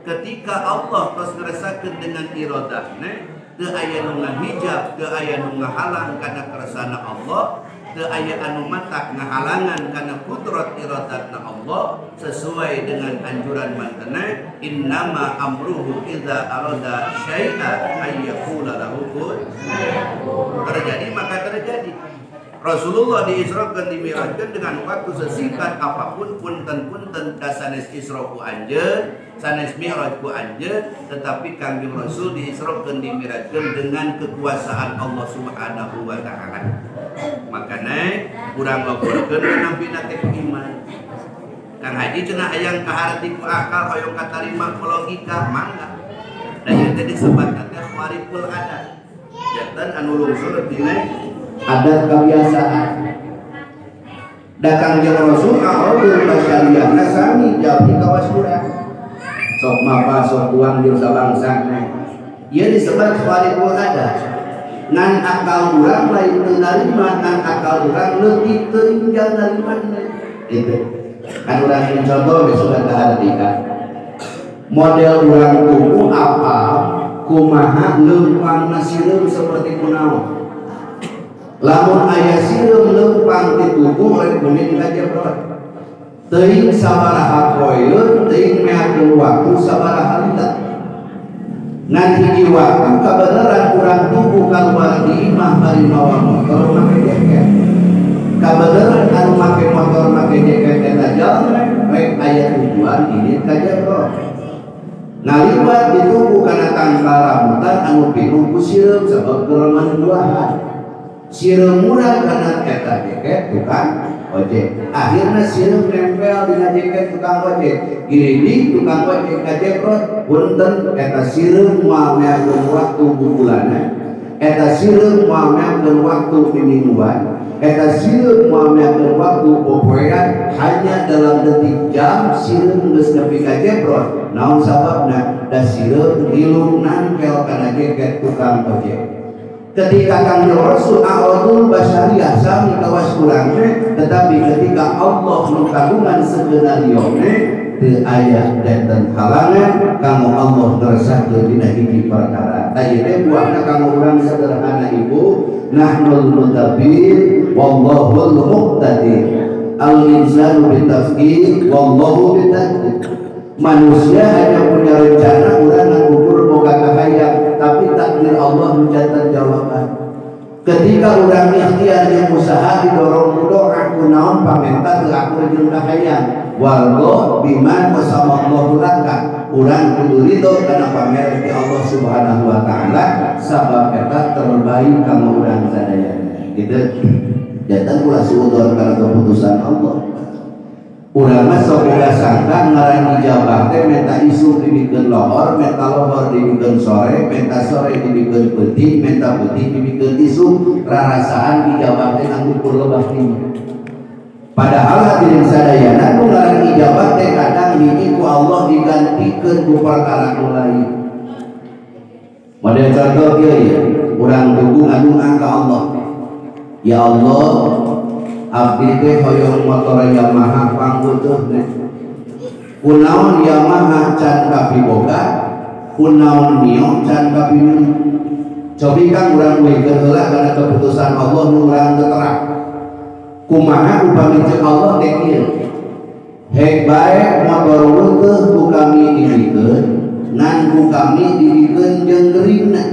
Ketika Allah tos ngeresakeun dengan iradahna, teu aya nu ngahijab, teu aya nu ngahalang kana kersana Allah, teu aya anu matak ngahalangan kana kudrat iradatna Allah sesuai dengan anjuran mantena innama amruhu idza arada syai'an ay yaqula lahu kun. Terjadi maka terjadi. Rasulullah diisrokan dimirajkan dengan waktu sesingkat apapun, punten-punten sanes isra ku anjeun, sanes mi'raj ku anjeun, tetapi Kangjeng Rasul diisrokan dimirajkan dengan kekuasaan Allah Subhanahu wa taala. Makana urang logorkeun nampina teh iman. Kang Haji cenah hayang kaharti ku akal hoyong katarima ku logika mangga. Da ieu teh disebutna teh khariqul adat. Janten anu lungsur dina adat kebiasaan. Da Kangjeng Rasul a'radul basyariyahna sami jalmi kawas urang. Sok mapa sok tuang jeung sabangsana. Ieu disebut khariqul adat. Ngan akal urang lain teu narima, ngan akal urang leutik teu injal narima. Gitu. Kan urang yang contoh besok kaharti kan. Model urang tubuh apa kumaha leumpangna sireum seperti kunaon. Lamun aya sireum leumpang di tubuh rek kuning kajebrot. Teuing sabaraha poeun, teuing meakeun waktu sabaraha lila. Ngan hiji waktu kabeneran urang tubuh kaluar di imah bari mawa motor make jaket. Kabeneran anu make motor make jaket eta jalma rek aya tujuan ini kajebrot. Ngaliwat di tubuh kana tangkal rambutan anu pinuh ku sireum sabab keur buahan. Sireum murah karena eta jaket tukang ojek. Akhirnya sireum nempel dina jaket tukang ojek. Giridik tukang ojek kajebrot, punten eta sireum moal meakeun waktu bubulanan, eta sireum moal meakeun waktu mingguan, eta sireum moal meakeun waktu popoean, hanya dalam detik jam sireum geus nepi kajebrot. Naon sababna? Da sireum ngilu nempel kana jaket tukang ojek. Ketika Kangjeng Rasul a'radul basyariyah sami kawas urang, tetapi ketika Allah nu kagungan skenario teu aya janten halangan kanggo Allah ngeresakeun dina hiji perkara. Tah ieu teh buahna kanggo urang sederhana ibu, nahnul mudabbir wallahul muqtadir. Al insanu bitafkir wallahu bitaqdir. Manusia hanya punya rencana, urang ngukur boga kahayang, tapi takdir Allah mencatat jawaban. Ketika urang ikhtiar jeung usaha didorong ku doa ku naon pamenta teu akur jeung kahayang. Wallahu bima qasamallahu laka. Urang kudu ridho kana pamere ti Allah Subhanahu wa taala sabab eta terbaik kanggo urang sadayana. Gitu. Jantan ulah suudzon kana keputusan Allah. Urang mah sok boga sangka ngaran ijabah teh menta isuk dibikeun lohor, menta lohor dibikeun sore, menta sore dibikeun peuting, menta peuting dibikeun isuk, rarasaan ijabah teh ngukur lebah tinggi. Padahal hadirin sadayana nu ngaran ijabah teh kadang hiji ku Allah digantikeun ku perkara nu lain. Model contoh kieu ya, urang tugu ngadua ka Allah. Ya Allah, abdi teh hoyong motor Yamaha pangbutuhna. Kunaon Yamaha can kapiboga, kunaon Mio can kapimilih. Cobi kang urang weukeun heula kana keputusan Allah nu urang teu terang. Kumaha upami ceuk Allah teh kieu. Hek bae motor weuteun ku kami dibikeun, ngan ku kami dibikeun jeung geringna.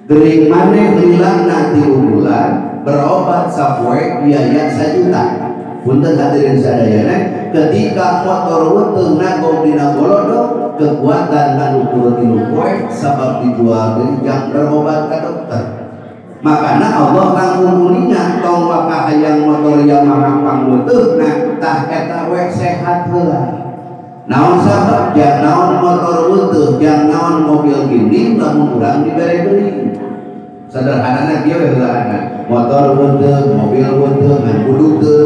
Gering maneh lilana 3 bulan, berobat sapoe biaya 1 juta. Punten hadirin sadayana, ketika motor weuteung nagong dina golodok, kekuatan anu ukur 3 poe sabab dijual deui jang berobat ka dokter. Makana Allah langkung uninga tong waka hayang motor Yamaha pangweuteungna tah eta we sehat heula. Naon sabab jang naon motor weuteung, jang naon mobil gini lamun urang dibere geuning. Sederhanana kieu we heulaana. Motor weuteung, mobil weuteung, ngan kudu teu.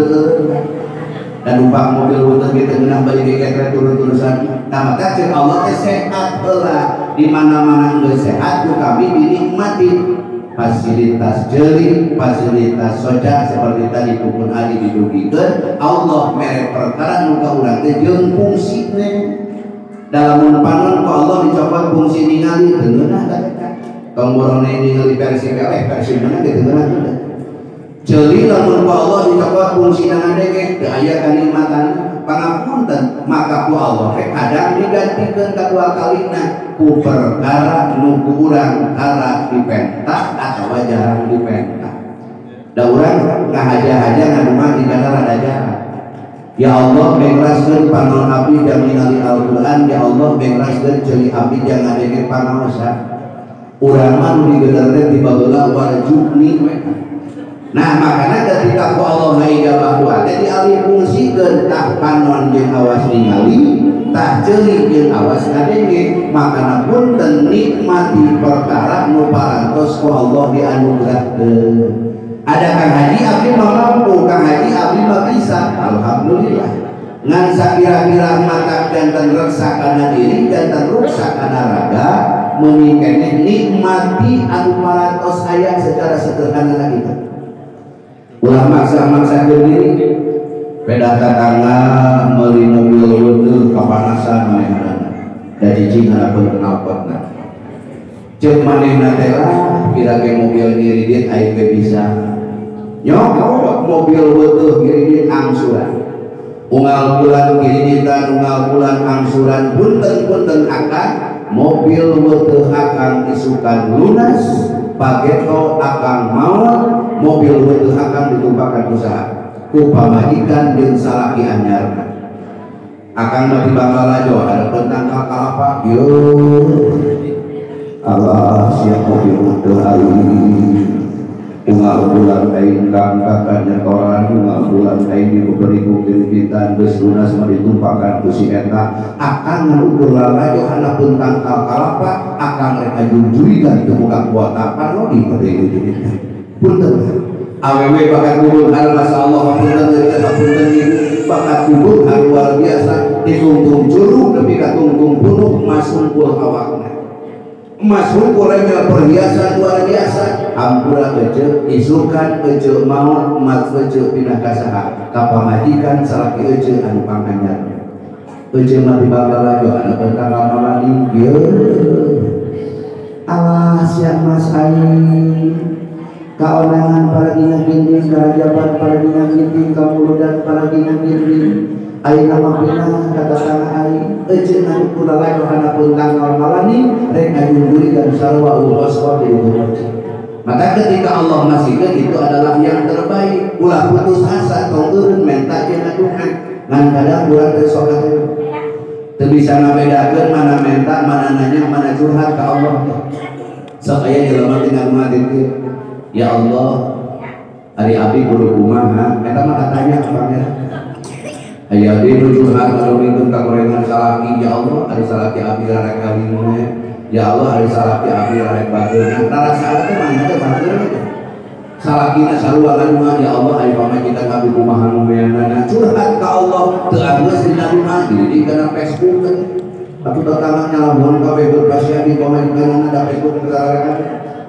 Dan upah mobil weuteung kitu ngeunah bari diketre turun-turusan. Nah maka ceuk Allah teh sehat heula. Di mana-mana geus sehat ku kami dinikmati. Fasilitas jeli, fasilitas soca seperti tadi pupun adi didugikeun, Allah mere perkara nu ka urang teh jeung fungsina. Dalam panon ku Allah dicopot fungsi ningali teu ngeunah ta eta. Tong borong ningali versi peleh versi mana ge teu ngeunah teh. Ceuli lamun ku Allah dicopot fungsi ngadenge teu aya kanikmatan pangapunten maka ku Allah teh kadang digantikeun kadua kalina ku perkara nu ku urang tara dipenta atawa jarang dipenta. Da urang ngahaja-haja ngaduma dikana rada jarang. Ya Allah bengraskeun panon abdi jang ningali Al-Qur'an, ya Allah bengraskeun ceuli abdi jang ngadenge pangaosan. Urang mah nu digeder teh ti baheula warjubni we. Nah, makanya ketika ku Allah ngaijabah doa teh dialih fungsikeun tah panon jeung awas ningali, tah ceuli jeung awas ngadenge, makana punten nikmati perkara nu parantos ku Allah dianugerahkeun. Ada Kang Haji abdi mah mampu, Kang Haji abdi mah bisa, alhamdulillah. Ngan sakira-kira mata jantan reksa kana diri, jantan ruksa kana raga, meuni keneh nikmati anu parantos aya secara sederhana lagi. Ulah maksa-maksa diri, peda tatangga meuli mobil weuteung kapanasan manehna. Da cicing harapeun knalpotna. Ceuk manehna teh lah, kira ge mobil ngiridit aing ge bisa. Nyokot mobil weuteung ngiridit angsuran. Unggal bulan ngiriditan, unggal bulan angsuran, punten-punten akang mobil weuteung akang isukan lunas, pageto akang maot, mobil weuteung akang ditumpakan usaha ku pamajikan jeung salaki anyarna. Akang mah di Bangkalajo ada tangkal kalapa, yo Allah siap mobil weuteung aing. Unggal bulan aing kang kakak nyetoran, unggal bulan aing diberi ku kiriditan geus lunas mah ditumpakan ku si eta. Akang ngukur lalajo hanapun tangkal kalapa, akang rek ajunjurikan teu boga kuota pan diberi kiriditan. Punten awewe bakat kubur hal masyaallah punten euy punten ibu bakat kubur hal luar biasa ditungtung curug nepi ka tungtung punuk emas hungkul awakna. Emas hungkul remel perhiasan luar biasa hampura eceu isukan eceu maot emas eceu pindah ka saha ka pamajikan salaki eceu anu panganyar. Eceu mah di Bangkalajo anu tentang kamalani ieu. Alah sia mas aing kaonangan para dina ginding, karajaban para dina ginding, kamuludan para dina ginding. Aing mah pindah ka tatangga aing eceu anu lalajo hanapun tanggal malani rek ngajunjuri dan sarwa uhoswa di itu. Maka ketika Allah masihkeun itu adalah yang terbaik. Ulah putus asa tong eureun menta jeung Tuhan. Ngan kadang urang teh sok teh teu bisa ngabedakeun mana menta, mana nanya, mana curhat ka Allah teh. Sok aya jelema teh ngaduha teh, ya Allah, ari abdi kudu kumaha? Eta mah katanya ka pangeran. Aya abdi nu curhat ngalungkeun ka gorengan salaki, ya Allah, ari salaki abdi rarek kawinna. Ya Allah, ari salaki abdi rarek bageurna. Rarasaan teh manehna teh bageurna teh. Salakina sarua ngadunga, ya Allah, ari pamajikan abdi kumaha ngomeanana. Curhat ka Allah teu anggeus dina duha, dididik kana Facebook teh. Atuh tetangga nyalamuan kabeh berpasian di pamajikanana da Facebook teh sararekan.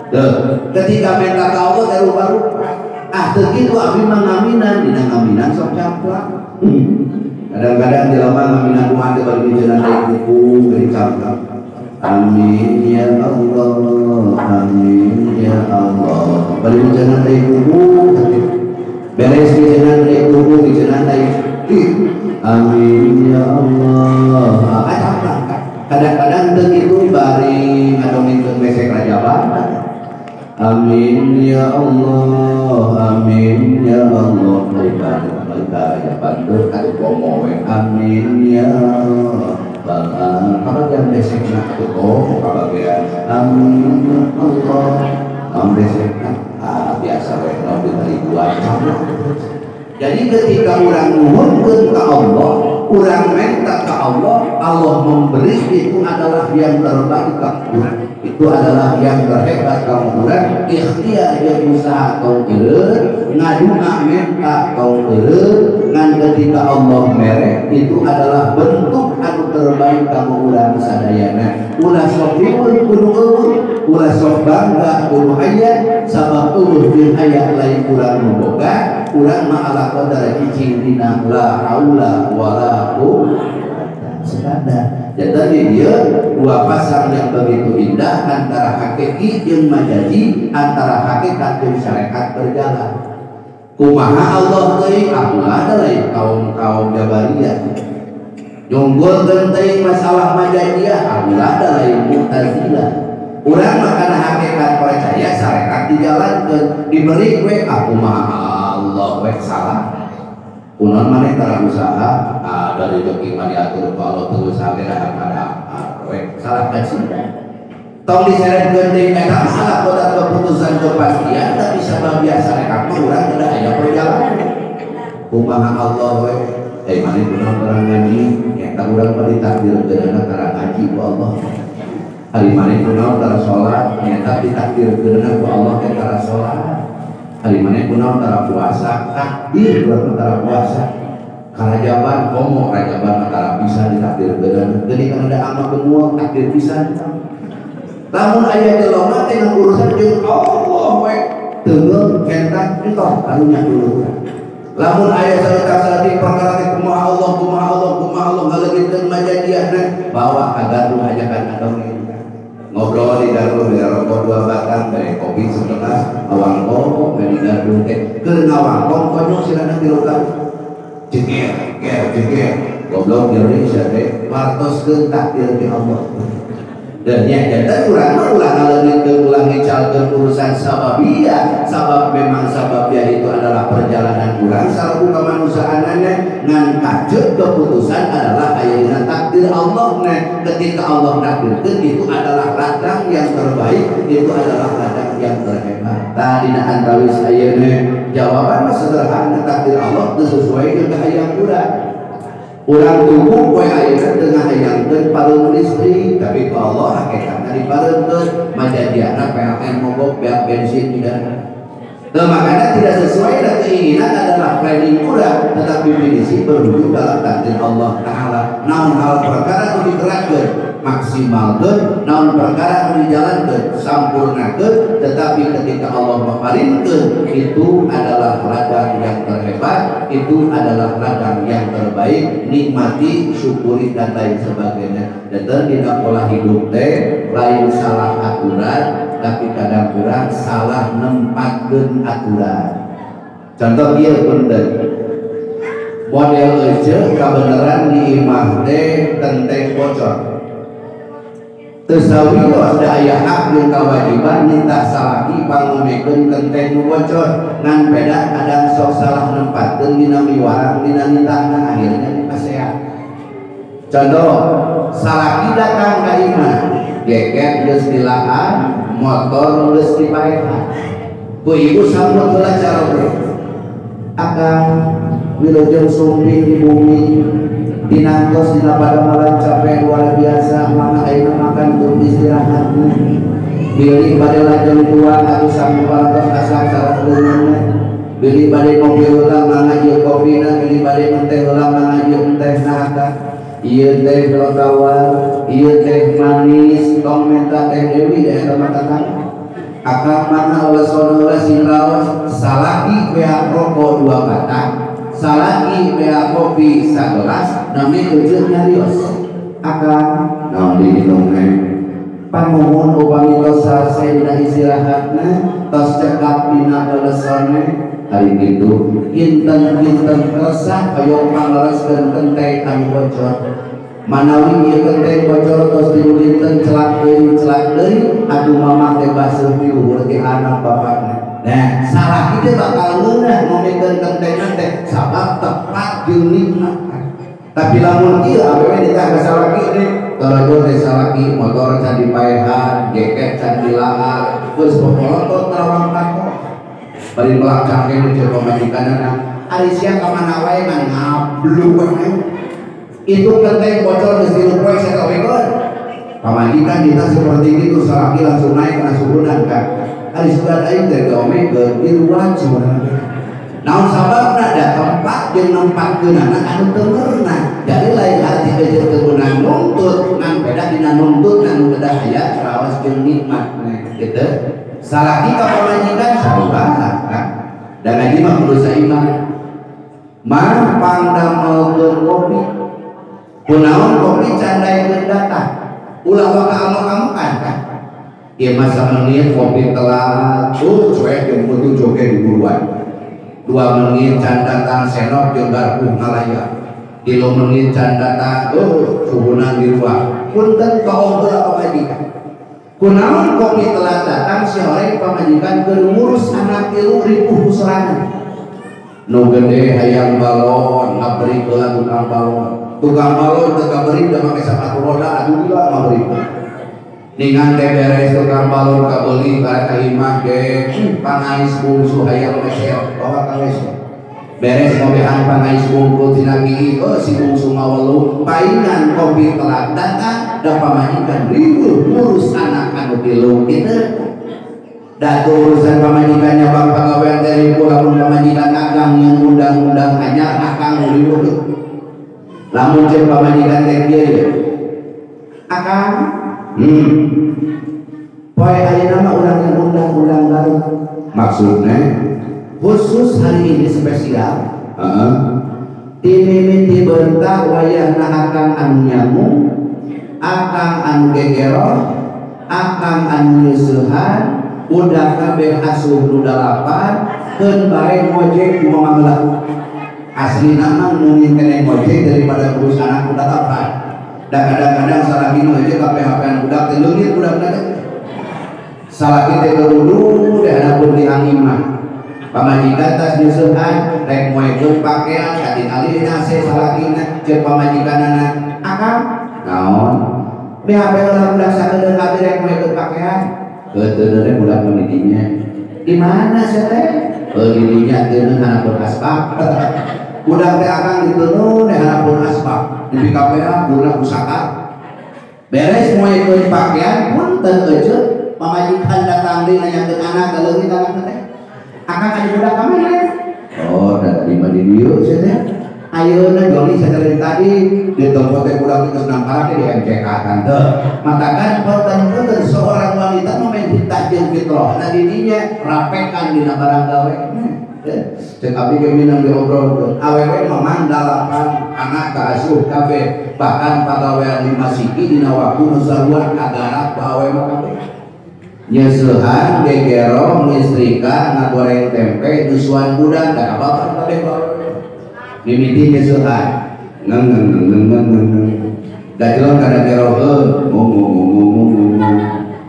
Teu, ketika minta ka Allah teh rupa-rupa. Ah teu kitu abdi mah ngaminan, dina ngaminan sok camplak. Kadang-kadang jelema ngaminan doa teh bari mijeunna deui buku geuning camplak. Amin ya Allah, amin ya Allah. Bari mijeunna deui buku beres mijeunna deui buku mijeunna deui. Amin ya Allah. Ah camplak. Kadang-kadang teu kitu bari ngadongengkeun besek rajaban. Amin ya Allah, amin ya Allah. Balik ka rajaban teu atuh komo we. Amin ya Allah. Kabagian besekna atuh komo kabagian. Amin ya Allah. Am besekna ah biasa we nu ribuan. Jadi ketika urang nuhunkeun ka Allah, urang minta ka Allah, Allah memberi itu adalah yang terbaik ka urang. Itu adalah yang terhebat kamu urang. Ikhtiar jeung usaha tong eureun, ngadunga minta tong eureun, ngan ketika Allah mere itu adalah bentuk anu terbaik kamu urang sadayana. Ulah sok riweuh kudu eueuh, ulah sok bangga kudu aya, sabab eueuh jeung aya lain urang nu boga, urang mah ala qadar cicing dina la haula wala quwwata. Sekadar Jadi dia dua pasang yang begitu indah antara hakiki jeung majazi, antara hakikat jeung syariat berjalan. Kumaha Allah teuing ampun lain kaum-kaum Jabariyah. Nyunggulkeun teuing masalah majaziyah ampun lain Mu'tazilah. Urang mah kana hakikat percaya syariat dijalankeun, diberi we kumaha Allah we salah. Kunaon maneh tara usaha ada rezeki mah diatur ku Allah teu usaha ge dahar pada we salah kacida. Tong diseretkeun deui eta salah kodat keputusan kepastian tapi sabab biasa rek mah urang kedah aya perjalanan. Kumaha Allah we maneh kunaon tara ngaji eta urang mah ditakdirkeunana tara ngaji ku Allah. Ari maneh kunaon tara salat nyata ditakdirkeunana ku Allah teh tara salat. Ari maneh kunaon tara puasa takdir urang tara puasa. Karajaban komo rajaban tara bisa ditakdirkeun. Geuning kan ada amal gemul takdir pisan. Lamun aya jelema teh urusan jeung Allah we teunggeul kentak entok karunya dulu. Lamun aya saeutik-saeutik perkara teh kumaha Allah kumaha Allah kumaha Allah ngaleungitkeun majajiahna bawa ka gaduh ajakan adongeng. Ngobrol di gaduh beli rokok 2 batang beli kopi segelas awangkong beli gaduh teh keur ngawangkong konyol silana tilu kali jeger ger jeger goblok nyeri sia teh wartoskeun takdir ti Allah. Dan yang jantan urang mah ulah ngaleungitkeun ulah ngecalkeun urusan sababiyah, sabab memang sababiyah itu adalah perjalanan urang sareng kemanusiaanana ngan kajeut keputusan adalah ayeuna takdir Allah. Nah, ketika Allah takdirkeun itu adalah ladang yang terbaik, itu adalah ladang yang terhebat. Tah dina antawis ayeuna jawaban mah sederhana, takdir Allah teu sesuai jeung kahayang urang. Urang tuku poe ayeuna teu ngahayangkeun pareum listrik, tapi ku Allah hakikatna dipareumkeun majajiana PLN mogok beak bensin tidak. Nah, makanya tidak sesuai dengan keinginan adalah planning urang, tetapi finisi berwujud dalam takdir Allah Ta'ala. Naon hal perkara nu digerakkeun maksimalkeun, naon perkara nu dijalankeun sampurnakeun, tetapi ketika Allah memarinkeun itu adalah ladang yang terhebat, itu adalah ladang yang terbaik, nikmati, syukuri dan lain sebagainya. Dan dina pola hidup teh lain salah aturan, tapi kadang kurang salah nempatkeun aturan. Contoh ieu punten. Model ece kabeneran di imah teh kenteng bocor. Teu sawios da aya hak jeung kawajiban nitah salaki pangomekeun kenteng nu bocor, ngan beda kadang sok salah nempatkeun dina miwarang dina nitahna akhirnya dipasean. Contoh, salaki datang ka imah, geket geus dilaan, motor geus dipaehan. Ku ibu sambut heula caroge. Akang wilujeng sumping di bumi dinantos dina padamalan capek luar biasa mangga ayeuna makan keur istirahatna. Bilih bade lajeng tuang atuh sami parantos asam sareng leungeunna. Bilih bade kopi heula mangga ieu kopina, bilih bade teh heula mangga ieu tehna akang. Ieu teh tawar, ieu teh manis, tong menta teh dewi da eta mah tatang. Akang mana leson heula sing raos, salaki beak rokok 2 batang, salaki beak kopi sagelas, nami ujug nyarios. Akang naon diminum teh? Panuhun upami tos salse dina istirahatna, tos cekap dina lelesonne. Hari gitu kinten-kinten resah hoyong panglereskeun kenteng anu bocor. Manawi ieu kenteng bocor tos tilu dinten celak deui atuh mamah teh baseuh piluhur ti anak bapakna. Nah, salaki teh bakal ngeunah ngomekeun kentengna teh sabab tepat jeung nikmat. Tapi lamun ieu awewe ditah ka salaki teh tarajo teh salaki motor can dipaehan, jaket can dilaar, geus popolotot tarawang kato. Bari melak cangkeng jeung pamajikanna, ari sia ka mana wae ngan ngabluk wae. Itu kenteng bocor geus tilu poe sia kawekeun. Pamajikan kita seperti itu salaki langsung naik kana sugunan kan. Ari sugan aing teh gaomekeun miluan cenah. Naon sababna da tempat jeung nempatkeunana anu teu merenah. Jadi lain arti teh teu meunang nuntut, ngan beda dina nuntut anu kedah aya raos jeung nikmat gitu. Salaki ka pamajikan sarua kan. Dan ngaji mah kudu saiman. Mah pangdamelkeun kopi. Kunaon kopi can daekeun datang. Ulah waka amok-amokan kan. Ieu mah samenit kopi telat, cuek jeung putu joge di buruan. 2 menit can datang senok jeung garpu ngalaya. 3 menit can datang, suhunan di ruang. Punten toong heula pamajikan. Kunaon kopi telat datang si horeng pamajikan keur ngurus anak tilu ripuh sorangan. Nu gede hayang balon ngaberi heula tukang balon. Tukang balon teu kaberi da make sepatu roda atuh gila ngaberi. Ningan teh beres tukang balon kabeuli ka imah ge pangais bungsu hayang meser bawa ka WC. Beres ngobehan pangais bungku tina gigi si bungsu ngawelu paingan kopi telat datang da pamajikan riweuh ngurus anak anu tilu kitu. Da urusan pamajikannya bang pagawean teh riweuh lamun pamajikan akang yang undang-undang anyar akang riweuh. Lamun jeung pamajikan teh kieu akang poe ayeuna mah urang yang undang-undang baru. Maksudnya khusus hari ini spesial. Timimiti bentak wayahna akang anu nyamu, akang anu gegeroh, akang anu nyeusehan, udah kabeh asuh nu dalapan, keun bae ngojek kumaha heula. Aslina mah mungkin keneh ngojek daripada ngurus anak udah dalapan. Da kadang-kadang salaki nu aja ka PHP-an budak teh leungit budakna teh. Salaki teh kerudu di hadapan tihang imah. Pamajikan tas nyeusehan rek moekeun pakaian katingali dina hese salakina jeung pamajikanana akang naon BHP heula budak sakedeung abdi rek moekeun pakaian heuteun teh budak mun di dinya di mana sia teh heuh di dinya teuneun hanapun asbak budak teh akang diteunun di hanapun asbak di PKPA budak pusaka beres moekeun pakaian punten euceut pamajikan datang deui nanyakeun anak kaleungit anak teh akang ada budak ka mana? Oh, da tadi mah di dieu sia teh. Ayeuna Joni sadari tadi di toko teh budak geus nangkarak di MCK tante. Matakan punten-punten seorang wanita mah main hitah jeung fitrahna di dinya rapekan dina barang gawe. Cek abdi ge minang diobrolkeun. Awewe mah mandalapan anak kaasuh kabeh, bahkan pagawean 5 siki dina waktu nu sarua kagarap bae mah kabeh. Nyeusehan, gegero, ngistrika, ngagoreng tempe, nyusuan budak, da apa-apa kabeh bae. Mimiti nyeusehan. Neng neng neng neng neng neng. Gajelon kana geroheun, ngomong ngomong ngomong ngomong.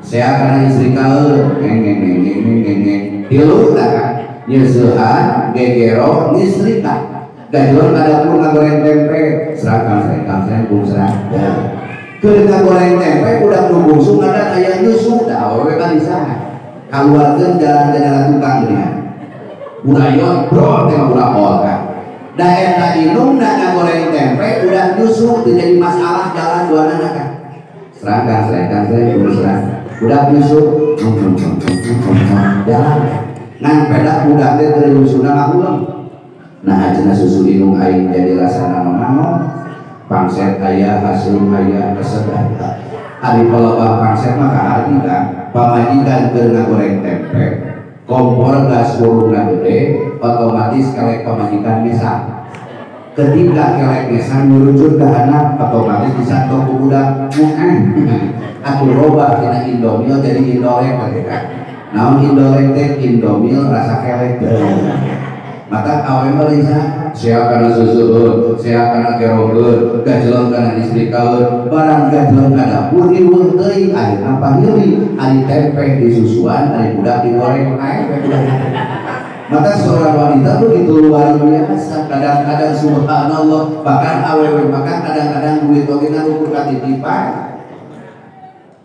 Sea kana ngistrikaeun, ngeng ngeng ngeng ngeng ngeng ngeng. Tilu da kan. Nyeusehan, gegero, ngistrika. Gajelon ka dapur ngagoreng tempe, serangkang serangkang serangkung serang. Keur ngagoreng tempe udah nu bungsu ngadan aya nyusu da awewe kan disaha kaluarkeun jalan-jalan tukang geuningan burayon bro teh budak ol kan da eta indungna ngagoreng tempe udah nyusu teu jadi masalah jalan duanana kan serangkang serangkang serangkung serang udah nyusu jalan ngan pedak budak teh teu nyusuna ngahuleng nah cenah susu indung aing jadi rasana naon pangset aya hasil aya resep ari palebah pangset mah kaharti kan pamajikan keur ngagoreng tempe kompor gas burungna gede otomatis kelek pamajikan mesang ketika kelek mesang nyurucut ka anak otomatis disantok ku budak atuh robah tina Indomil jadi Indolek teh kan naon Indolek teh Indomil rasa kelek maka awe mah lisa sia kana susueun sia kana gerogeun gajelon kana istrikaeun barang gajelon ka dapur riweuh teuing akhirna pahili ari tempe disusuan ari budak digoreng ae we budak. Maka seorang wanita begitu luar biasa kadang-kadang subhanallah bahkan awewe makan kadang-kadang duit oge ngukur ka titipan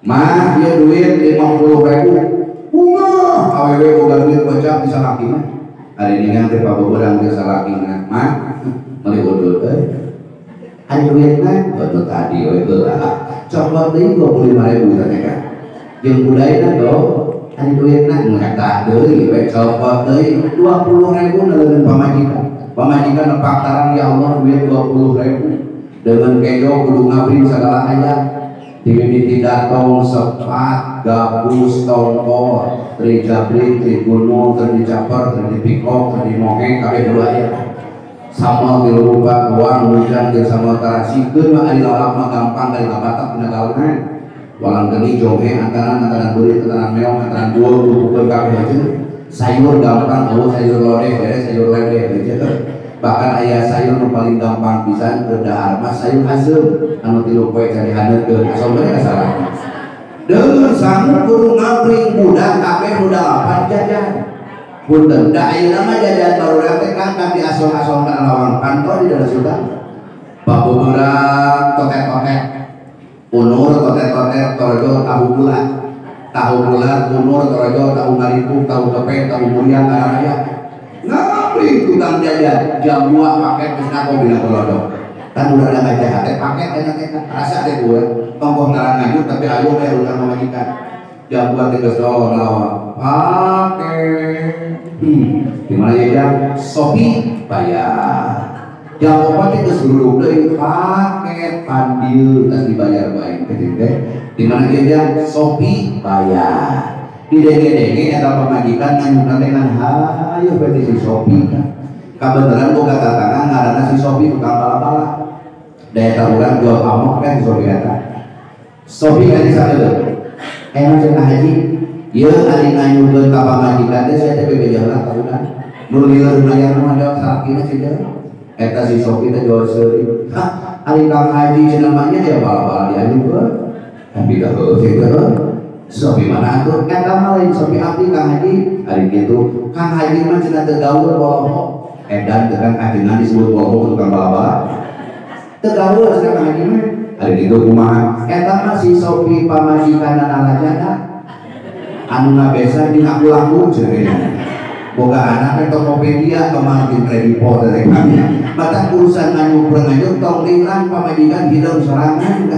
mah ieu duit 50.000 bunga awewe boga duit gocap bisa laki mah hari ini kan teh paboborang teh salakina mah meuli udud euy ari duitna udud tadi we heula cokot deui 25.000 teh kan jeung budayana do ari duitna nu eta deui we cokot deui 20.000 naleungeun pamajikan pamajikan nepak tarang ya Allah duit 20.000 dengan kejo kudu ngabri sagala aya dimimiti datong sepat gabus tongkol trijabri trigunung tricaper tridipikok tridimoheng kabeh dua aya Sama tilu rupa uang hujan jeung sama tarasikeun mah ari lalap mah gampang dari kabatak dina galungan. Walang geni jonge antaran beurit antaran meong antaran buah tutukeun kabeh aja. Sayur gampang eueuh sayur lodeh beres sayur lodeh aja. Bahkan aya sayur nu paling gampang pisan keur dahar mah sayur haseum anu tilu poe cari haneutkeun asal mere salah. Deung sangu kudu ngapring budak kabeh nu dalapan jajan. Punten da ayeuna mah jajan barudak teh kan di asong-asong kana lawang kantor di daerah Sunda. Babubeurang totet-totet. Unur totet-totet torojo tahu bulat. Tahu bulat unur torojo tahu ngaripung tahu kepeng tahu muriang araya. Ngapring tukang jajan jam 2 paket geus ngaku dina kolodok. Kan udah ada ngajahat teh paket enak teh rasa teh gue tongkoh ngaran ngajut tapi ayo we urang pamajikan. Jam 2 teh geus lawang paket. Di mana ya jam Sopi bayar. Jam 4 teh geus duduk deui paket pandieu tas dibayar bae teh teh. Di mana ya jam Sopi bayar. Di denge-denge eta pamajikan nganyukna teh kan hayu berarti si Sopi kan. Kabeneran boga tatangan ngaranna si Sopi tukang bala-bala. Da eta urang jual pamok kan si Sopi eta. Sopi kan sakedeung. Enak cenah haji. Ieu ari nganyukeun ka pamajikan teh saya teh bebeja heula ka urang. Nu lieur mayar mah jawab salakina cenah. Eta si Sopi teh jual seuri. Hah, ari Kang Haji cenah mah nya aya bala-bala dianyukeun. Tapi da heueuh teh. Sopi mana atuh? Eta mah lain Sopi abdi Kang Haji. Ari kitu. Kang Haji mah cenah teu gaul boloho. Edan teu Kang ajengan disebut boloho tukang bala-bala. Teu gaul cenah Kang Haji mah. Ari kitu kumaha? Eta mah si Sopi pamajikanna rajana. Anu ngabesa jeung aku laku cenah. Boga anak teh Tokopedia kemarin Kredivo teh kami. Mata urusan nganyuk tong linglang pamajikan hideung sorangan.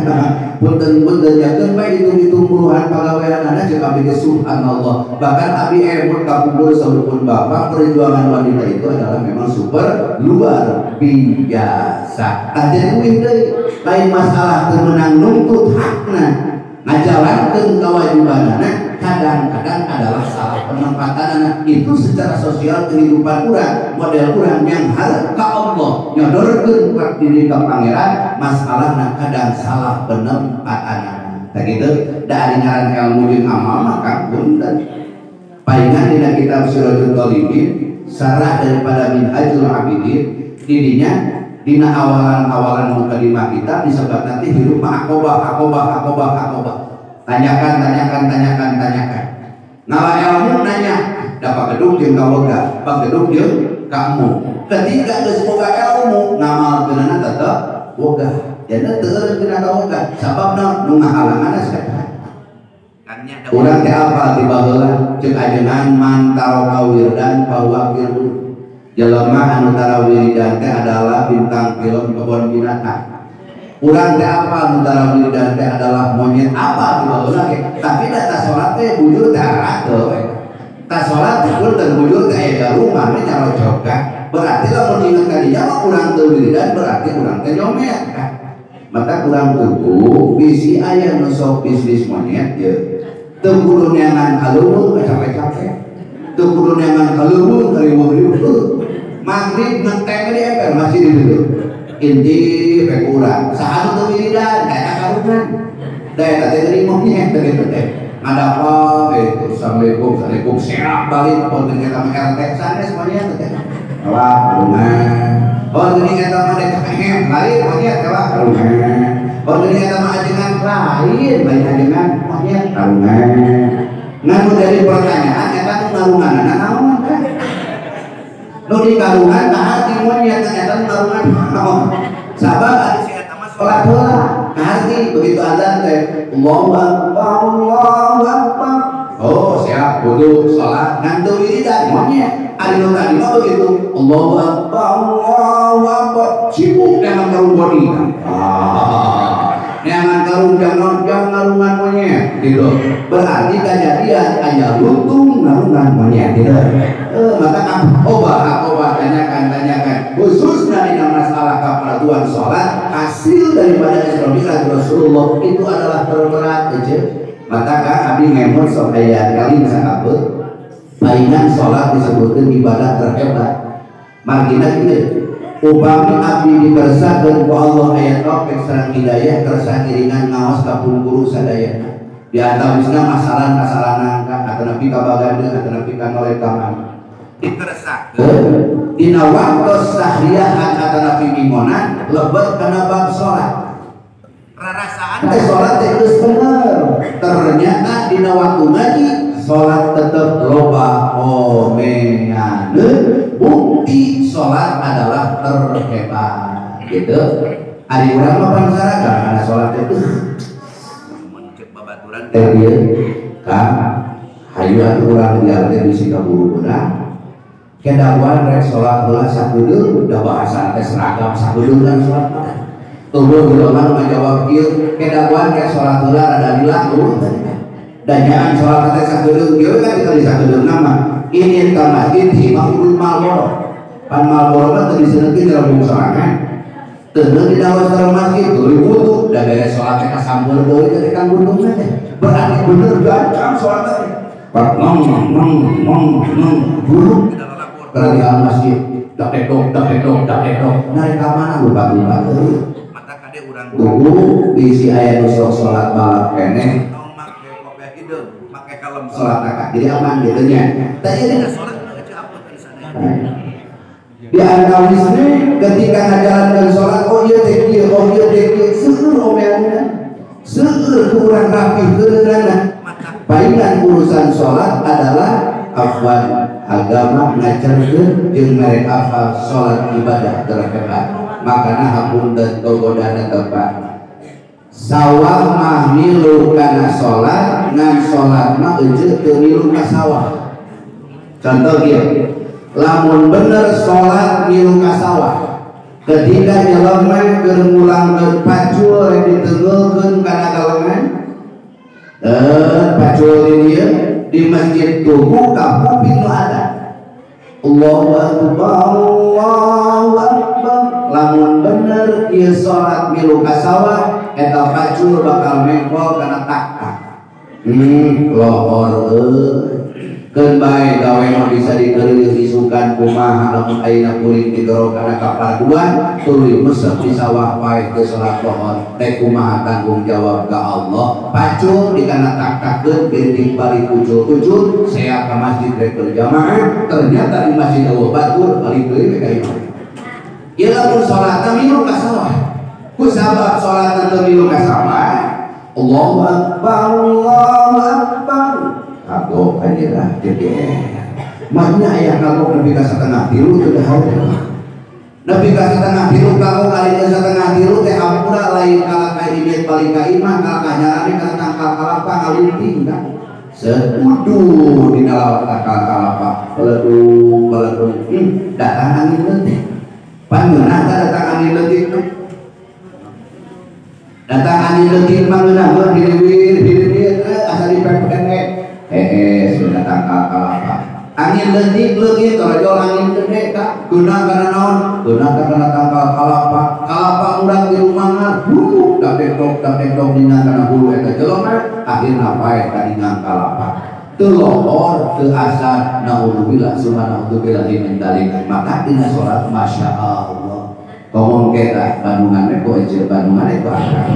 Punten-punten jakeun bae hitung-hitung puluhan pagaweanana jeung abdi ge subhanallah. Bahkan abdi emut kapungkur saurupun bapak perjuangan wanita itu adalah memang super luar biasa. Tah jadi uih deui lain masalah teu meunang nuntut hakna. Ngajalankeun kewajibanana kadang-kadang adalah salah penempatan itu secara sosial kehidupan urang model urang yang harap ka Allah nyodorkeun ka diri ka pangeran masalahna kadang salah penempatan tah kitu da ari ngaran ilmu jeung amal mah punten palingan dina kitab Sirajul Thalibin sarah daripada Minhajul Abidin didinya dina awalan-awalan mukadimah kitab disebut nanti hirup mah akobah akobah akobah akobah. Tanyakan, tanyakan, tanyakan, tanyakan. Ngala ilmu nanya, dapat gedung jeung kawoga, pagedung jeung kamu. Ketika geus boga ilmu, ngamalkeunana tetep boga. Jadi teu eureun dina kawoga, sababna nu ngahalanganna saha. Urang teh apal di baheula ceuk ajengan man taroka wirdan fahuwa wirdu. Jelema anu tara wiridan teh adalah bintang film kebon binatang. Urang teh apa nu tara wiridan teh adalah monyet apa di baheula ge. Tapi da ta salat teh bujur teh arate we. Ta salat bujur teh bujur teh aya garumah we nyarocok kan. Berarti lamun inget ka dinya mah urang teu wiridan berarti urang teh nyomet kan. Maka urang tuku bisi aya nu sok bisnis monyet ye. Teu kudu neangan kaleuweung capek-capek. Teu kudu neangan kaleuweung kariweuh-riweuh. Maghrib ngetek di emper masih di ditu. Inti pe urang saha nu teu wiridan eta karungan. Da eta teh deui monyet teh kitu teh. Ngadapa itu assalamualaikum assalamualaikum serak balik pon eta mah RT sanes monyet teh. Wah karungan. Oh geuning eta mah DKM lain monyet wah karungan. Oh geuning eta mah ajengan lain lain ajengan monyet karungan. Nah nu dari pertanyaan eta nu ngarunganana naon teh? Nu di karungan tah di monyet eta nu ngarungan naon? Sabab ari si eta mah salat heula. Kaharti begitu azan teh Allahu akbar Allahu akbar. Oh siap wudu salat ngan teu wiridan monyet. Ari nu tadi mah begitu Allahu akbar Allahu akbar sibuk neangan karung bodi. Ah neangan karung jangan ngarungan monyet gitu. Berarti kejadian aya lutung ngarungan monyet gitu. Maka akobah tanyakan tanyakan khususnya dina masalah kafarduan salat hasil daripada Isra Mi'raj Rasulullah itu adalah terberat aja. Maka kan abdi ngemot sok aya kali sakabut palingan salat disebutkeun ibadah terhebat. Margina kieu Upami abdi dikersakeun ku Allah aya taufik sareng hidayah kersa ngiringan ngaos ka pun guru sadayana. Di antawisna masalah-masalah nangka atau nabi ka baganda atau nabi ka noleh tangan. Dikersakeun dina waktos sahriahan atau nabi mimonan lebet kana bab salat. Rarasaan teh salat teh geus bener. Ternyata dina waktu ngaji salat tetep loba omeaneun. Bukti salat adalah terhebat gitu. Ari urang mah pan saragam kana salat teh mun cek babaturan teh ieu Kang hayu atuh urang dieu teh bisi kaburu beunang kedawan rek salat heula sakudeung da bahasa teh seragam sakudeung kan salat mah tuluy jelema nu ngajawab kieu kedawan rek salat heula rada lila eueuh da nyaan salat teh sakudeung kieu kan kita di sakudeungna mah ini ka masjid himahul Malboro pan Malboro mah teu diseuneukeun jelema sorangan teu di dalam sareng masjid tuluy wudu da beres salat teh kasambeur deui teh kang gunungna teh berarti bener gancang salat teh pak nong nong nong nong guru berarti al masjid dak edok dak edok dak edok naik ka mana lupa-lupa teuing mata kade urang tunggu bisi aya nu sok salat balap keneh make kalem salat kakak jadi aman gitu nya. Tadi ada salat di antawisna ketika ngajalankeun salat oh ieu teh kieu oh ieu teh kieu seueur omeanna seueur kurang rapi keureunana. Palingan urusan salat adalah afwan agama ngajarkeun jeung mere afal salat ibadah terhebat. Makana hapunten gogodana tepat. Sawah mah milu kana salat ngan salat mah eueuh teu milu ka sawah. Contoh kieu, lamun bener salat milu ka sawah ketika jelema keur ngulangkeun pacul rek diteungeulkeun kana galengan pacul di dieu di masjid tugu ka kuping nu ada Allahu akbar Allahu akbar. Lamun bener ieu salat milu ka sawah eta pacul bakal mengkol kana tak-tak. Lohor euy. Keun bae gawe mah bisa dikeureuh isukan kumaha lamun ayeuna kuring digero kana kaparduan tuluy mesep di sawah wae teu salat lohor teh kumaha tanggung jawab ka Allah. Pacul di kana tak-takkeun geuning balik ujul-ujul saya ka masjid rek berjamaah ternyata di masjid eueuh batur balik deui ka imah. Ieu lamun salatna milu ka sawah. Ku sabab salatna teu milu ka sawah Allahu akbar Allahu akbar kagok aja lah jeger maknya ayah kagok nepi ka setengah tilu teu dahar nepi ka setengah tilu kagok ari ka setengah tilu teh hampura lain kalah ka ieu balik ka imah kalah ka nyarane kana tangkal kalapa ngalinting kan seuduh dina lawak tangkal kalapa peledung peledung datang angin leutik pangeunah teh datang angin leutik datang angin leutik mah ngeunah hiliwir asa dipepek sudah tangkal kalapa angin leutik leungit torojol angin gede ka guna kana naon guna kana tangkal kalapa kalapa urang di rumangan dak dekdok dina kana hulu eta jelema akhirna paeh ka dina kalapa teu lohor teu asar naudzubillah summa naudzubillah min dzalik. Maka dina salat masya Allah ngomong kita Bandungan ku ece Bandungan ku akal.